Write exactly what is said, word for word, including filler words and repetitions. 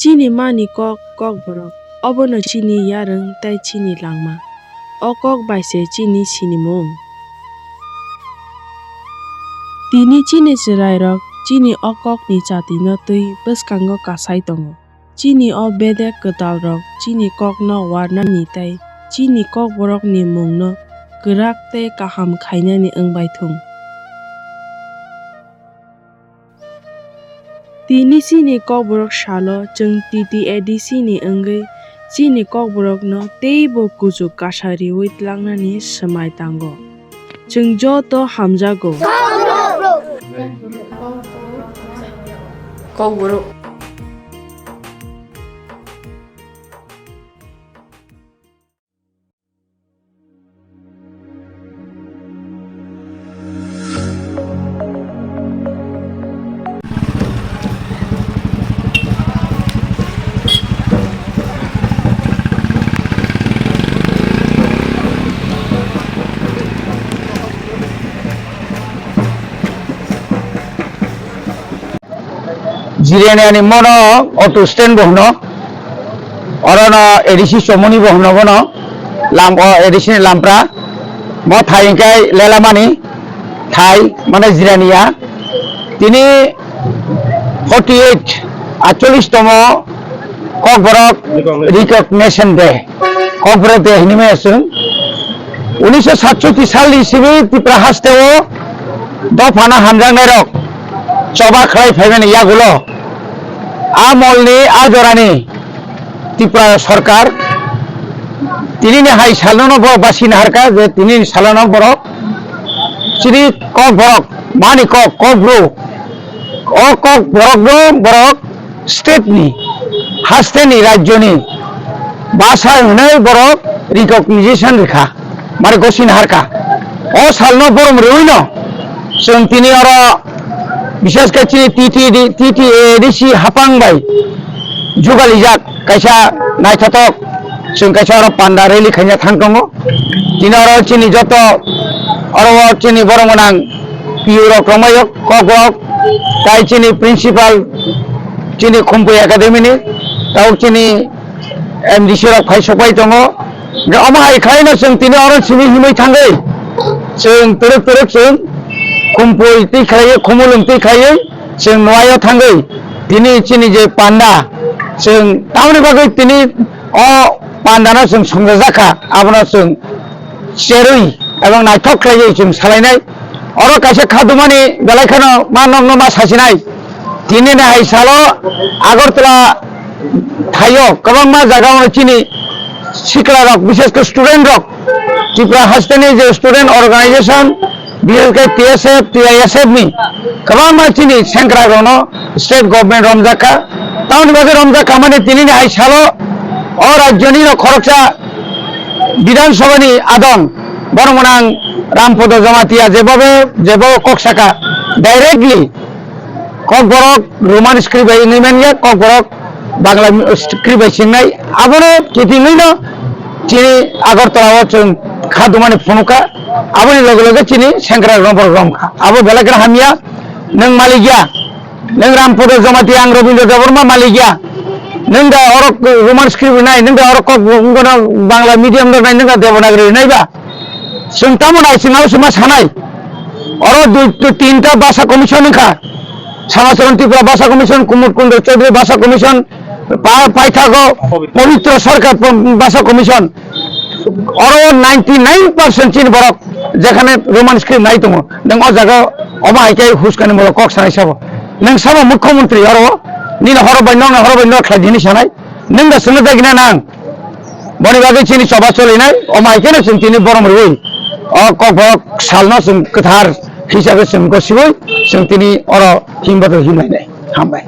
Chini mani kok, Kokborok, obono chini yarwng tei chini langma. O kok bai se chini sinimung. Tini chini chwrairok chini o kokni chatino twi bwskango kasai tongo. Chini o bedek kwtalrok chini kokno warnani tei chini Kokborokni mungno kwrak tei kaham khainani wng bai thung. Tini chini Kokborok salo chwng T T A D C ni wngwi chini Kokborokno teibo kuchuk kasa riwi tlangnani swmai tango. Chwng joto hamjago. Kokborok. Jirania ni mono auto stand bo hwno, oro no A D C Chomoni bo hwno bono, lam o A D C ni lampra, bo thai hwnkhe lelamani thai, mane Jirania. Tini forty eight, atchollish tomo Kokborok Recognition Day. Kokborok de hinwi maya chwng. Unisho satchoti salni simi Tripura hasteo dophano hamjaknairok choba khlai phaimani yagulo a molni a jorani Tripura sorkar tinini hai salono borok basi naharkha je tinini salono borok chini Kokborok, mani kok, Kokbru, o Kokborokno borok state ni, hasteni, rajyoni basa hwnwi borok recognition rikha, mare gosi naharkha. O salno borom rwino chwng tini oro, bishesh khe chini T T D, T T A D C hapang bai jugalijak kaisa naithotok, chwng kaisa oro panda rally khaina thang tongo. Tini oro chini joto oro o chini borok gwnang P U rok romai o kok rok, tai chini principal, chini Khumpui Academy ni, tabuk chini M D C rok phai sokpai tongo. Hwnkhe omo hai khlaino chwng tini oro simi himwi thangwi chwng twrwk twrwk chwng Khumpui twi khlaiwi, Khumulwng twi khlaiwi chwng nuaio thangwi tini chini je panda, chwng tamoni bagwi tini o pandano chwng songjajakha, abono chwng cherwi ebong naithok khlaiwi chwng salainai. Oro kaisa khadumani belai kheno ma nokno ma sasinai. Tinini hai salo Agartala thaio kwbangma jagao chini sikla rok, bishesh khe student rok, Tripura hasteni je student organization, bishesh khe T S F, T I S F ni kwbangma chini sengkrak rokno state government romjakha. Tamoni bagwi romjakha mani tinini hai salo o rajyoni no khoroksa Bidhan Sabha ni adong, borok gwnang Rampodo Jamatia jebobe, jebo kok saka directly Kokborok Roman script bai wngwi manya, Kokborok Bangla script bai swngnai. Abono kitingwino chini Agartala o chwng kha dumani phunukha. Aboni loge loge chini sengkrak romborok romkha. Abo belai kheno hamya, nwng malik ya. Nwng Rampodo Jamatia, ang Robindra Debbarma malik ya. Nwng da oro Roman script rinai, nwng da oro kok, wngkano Bangla medium rok nai, nwng da Devanagari rinai ba? Chwng tamo nai, chwng abo chwngma sanai. Oro dui, dui, tinta bhasha commission wngkha. Samacharan Tripura Bhasha Commission, Kumud Kunjo Chaudhary Bhasha Commission, pa-, paithago Pabitra Sarkar Bhasha Commission. Oro ninety nine percent chini borok jekhane Roman script nai tongo. Nwng o jaga omo hai khe huskani molo kok sanai sabo. Nwng sabo mukhyamantri oro nini horo bai nokni horo bai nok khlai di hinwi sanai. Nwng da swngna dagina nang. Boni bagwi chini choba cholinai, omo hai kheno chwng tini borom rwui o Kokborok salno chwng kwthar hisabe chwng gosiui chwng tini oro himbato himlainai. Hambai.